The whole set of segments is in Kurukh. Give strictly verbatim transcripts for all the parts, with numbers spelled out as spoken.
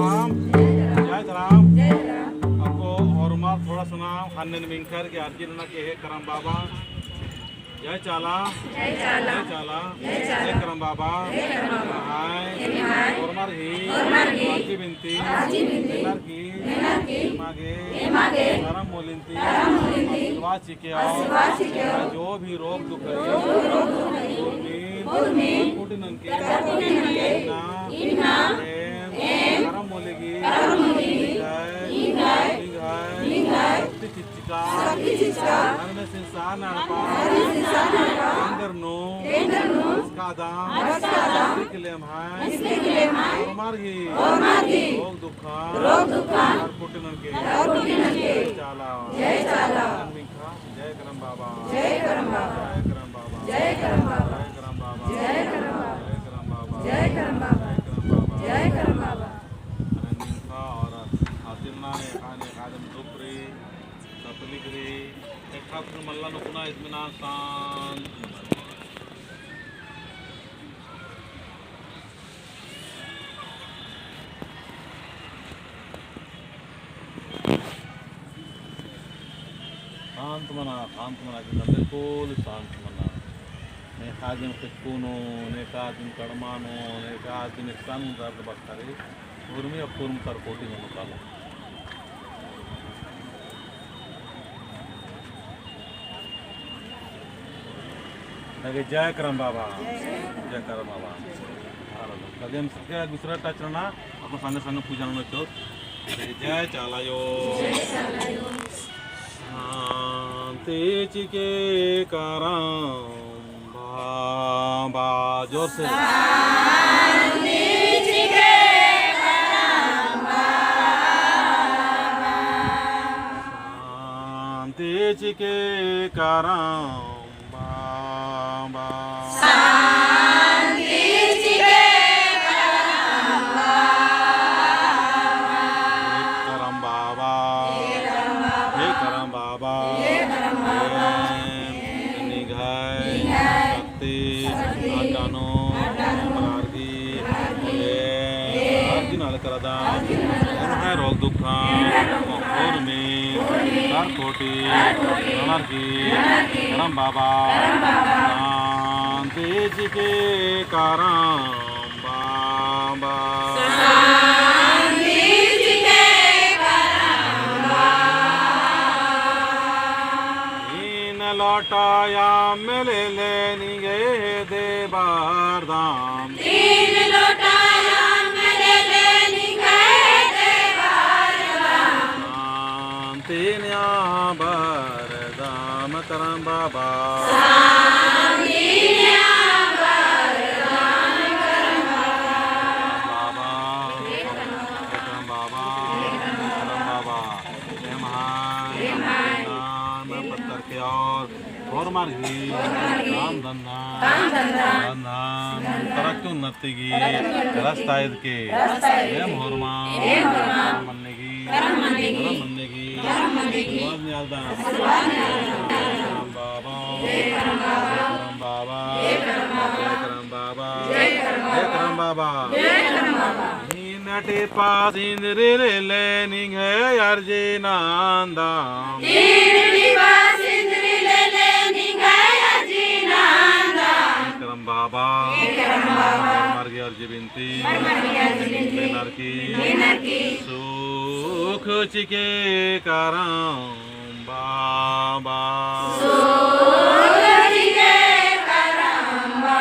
राम, जय राम। अक्कु होरमर थोड़ा सुना हन्नेन मिंखर के अर्जी नना के हे करम बाबा। जय चाला। जय चाला। जय चाला। जय चाला। जय करम बाबा। जय करम बाबा। हाय। हाय। होरमर ही। होरमर ही। अर्जी बिनती। अर्जी बिनती। मेनर की। मेनर की। एमा गे। एमा गे। करम मूलिन ती। करम मूलिन ती। आशीर्वाद चिके और आशीर्वाद चिके और जो भी रोग दुख है, जो भी रोग दुख है, उर्मी, उर्मी, कुटिनन के, कुटिनन के, इन्ना, इन्ना, एम, एम, करम मूलिगी, करम मूलिगी, निंग्है, निंग्है, निंग्है, शक्ति चिच्चका, शक्ति चिच्चका, धर्मेसिन सारना एड़पा, धर्मेसिन सारना एड़पा, एन्देर नू, एन्देर नू, अस्कादम, अस्कादम, इस्तेक लेम्है, इस्तेक लेम्है, होरमर ही, होरमर ही, रोग दुख रोग दुखन, और कुटिनन के, और कुटिनन के, जय चाला, जय चाला। मिंखा, जय करम बाबा, जय करम बाबा, जय करम बाबा, जय करम बाबा, जय करम बाबा, जय करम बाबा, जय करम बाबा, जय करम बाबा, जय करम बाबा। मिंखा और आतिम ना ने खाने खादम दुख रई, तकलीफ रई, एक साथ मल्ला नुकना इसमें ना शांत। शांत मना, शांत मना, एकदम बिल्कुल शांत मना। नेखा दिन खुशकू नू, नेखा दिन कड़मा नू, नेखा दिन इस्कान नू दर्द बक्खरे, उर्मी अक्कुर्म तरकोटी नू कालो। लगे जय करम बाबा, जय करम बाबा। कदम सके दूसरा touch रहना, अपन संगे संगे पूजा नना चोत। जय चाला आयो। शांति चिके करम बाबा, जोर से। शांति चिके करम बाबा। शांति चिके करम बाबा। शांति चिके करम बाबा। हे करम बाबा, हे करम बाबा, हे निंग्है शक्ति अड्डा नू बरअर की, हे अर्जी नना लगदम, एम्है रोग दुखन, उर्मी, तरकोटी, ननर की, करम बाबा, शांति चिके करम बाबा। शांति चिके करम बाबा। तीन लोटा अम्म लेले निंग्है हेद्दे बरदम। तीन लोटा अम्म लेले निंग्है हेद्दे बरदम। शांति नेआ बरदम करम बाबा। शांति नेआ बरदम करम बाबा। करम बाबा, करम बाबा, एम्है नाम पत्तर के और होरमर ही काम धंधा, धंधा, तरक्की उन्नति गही रस्ता एदके, एम होरमा, करम मन्ने गही, करम मन्ने गही, आशीर्वाद नेआलदम। करम बाबा, करम बाबा, करम बाबा, करम बाबा। तीन टिपा सिंदरी लेले निंग्है अर्जी नन्दम। तीन टिपा सिंदरी लेले निंग्है अर्जी नन्दम। करम बाबा, करम बाबा, होरमर गही अर्जी बिनती, होरमर गही अर्जी बिनती, मेनर की, मेनर की, सुख चिके करम बाबा। सुख चिके करम बाबा।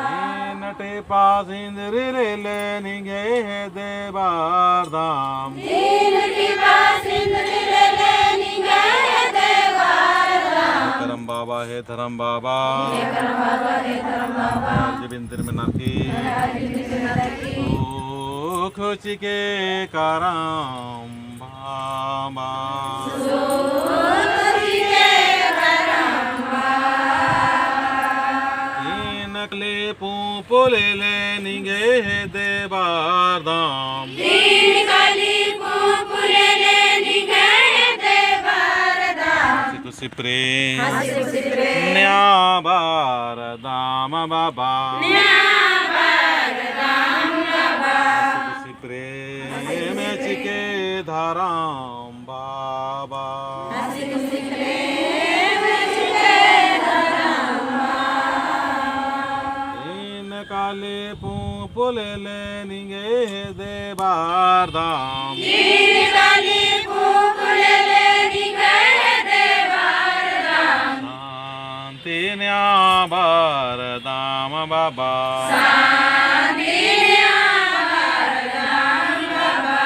तीन टिपा सिंदरी लेले निंग्है हेद्दे बरदम। तीन टिपा सिंदरी लेले निंग्है हेद्दे बरदम। हे करम बाबा, हे धरम बाबा। हे करम बाबा, हे धरम बाबा। अर्जी बिनती मेनर की। अर्जी बिनती मेनर की। सुख चिके करम बाबा। तीन कली पूंप लेले निंग्है हेद्दे बरदम। तीन कली पूंप लेले निंग्है हेद्दे बरदम। हंसी खुशी प्रेम। हंसी खुशी प्रेम। नेआ बरदम बाबा। नेआ बरदम बाबा। प्रेम चिके धरम बाबा। तीन काली पूंप लेले निंग्है हेद्दे बरदम। तीन काली पूंप लेले निंग्है हेद्दे बरदम। शांति नेआ बरदम बाबा। शांति नेआ बरदम बाबा।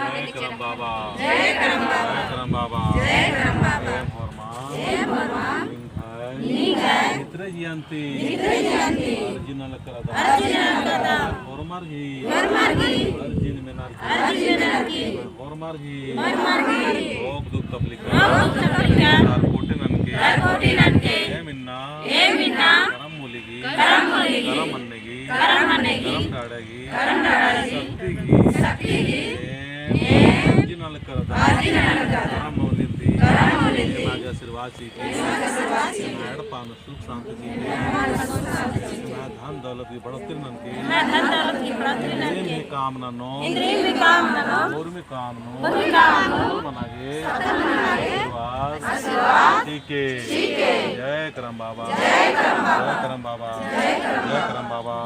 जय करम बाबा। जय करम बाबा। जय करम बाबा। जय करम बाबा। एम होरमा। एम होरमा। निंग्है। निंग्है। भितरे जिया ती। भितरे जिया ती। अर्जी नना लगदम। अर्जी नना लगदम। होरमर गही। होरमर गही। अर्जी मेनर की। अर्जी मेनर की। होरमर गही। होरमर गही। रोग दुख तकलीफ। रोग दुख तकलीफ। अर कोटी ननके। अर कोटी ननके। एम इन्ना। एम इन्ना। करम मूली गही। करम मूली गही। करम मन्ने गही। करम मन्ने गही। करम डाड़ा गही। करम डाड़ा गही। शक्ति गही। शक्ति गही। एम। एम। अर्जी नना लगदम। अर्जी नना लगदम। करम मूली ती। करम मूली ती। एमा गे आशीर्वाद चिके। एमा गे आशीर्वाद चिके। एड़पा नू सुख शांति चिके। एमा धन दौलत गही बढ़ोतरी ननके। एमा धन दौलत गही बढ़ोतरी ननके। एम ही काम ननो। एम ही काम ननो। होरमा काम नू। होरमा काम नू। मना गे। आशीर्वाद। आशीर्वाद। चिके। चिके। जय करम बाबा। जय करम बाबा। जय करम बाबा।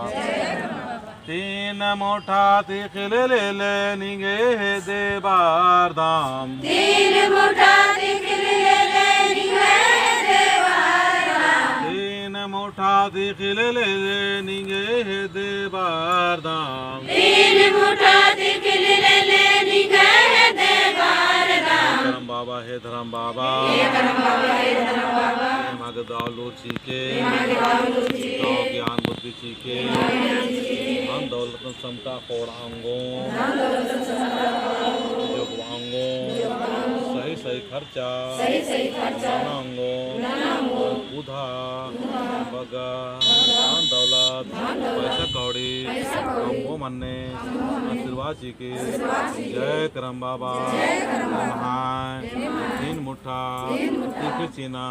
तीन मुठा तिख़िल लेले निंग्है हेद्दे बरदम। तीन मुठा तिख़िल लेले निंग्है हेद्दे बरदम। तीन मुठा तिख़िल लेले निंग्है हेद्दे बरदम। तीन मुठा तिख़िल लेले निंग्है हेद्दे बरदम। करम बाबा हे धरम बाबा। हे करम बाबा, हे धरम बाबा। एमा गे दव लूर चिके। एमा गे दव लूर चिके। दव ज्ञान बुद्धि चिके। दव ज्ञान बुद्धि चिके। धन दौलतन समता ख़ोंड़आ ओंगो। धन दौलतन समता ख़ोंड़आ ओंगो। जोगबआ ओंगो। जोगबआ ओंगो। सही सही खर्चा। सही सही खर्चा। नना ओंगो। नना ओंगो। बुधा। बुधा। बग्गे। बग्गे। धन दौलत। धन दौलत। पैसा कौड़ी। पैसा कौड़ी। कमओ मन्ने। कमओ मन्ने। आशीर्वाद चिके। जय करम बाबा। जय करम बाबा। एम्है तीन मुठा तिख़िल चिअना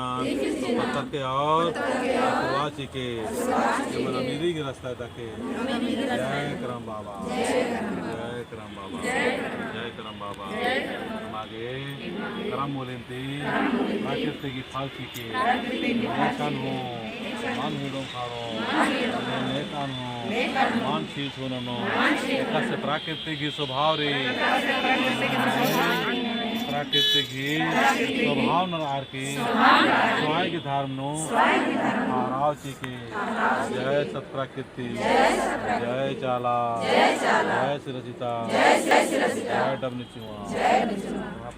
पत्तर के और आशीर्वाद चिके। एमन अमीरी गही रस्ता तके। जय करम बाबा। जय करम बाबा। जय करम बाबा। एमा गे करम मूली ती प्राकृतिक गही फल चिके। नेकन हूँ मल हिड़ोन खारो, नेकन हूँ मल छीछू ननो। एकासे प्राकृतिक गही स्वभाव रई। प्राकृतिक गही स्वभाव ननर की स्वाई गही धर्म नू हराव चिके। जय सत प्राकृति, जय चाला, जय सिरसिता, जय डबनी चुआ।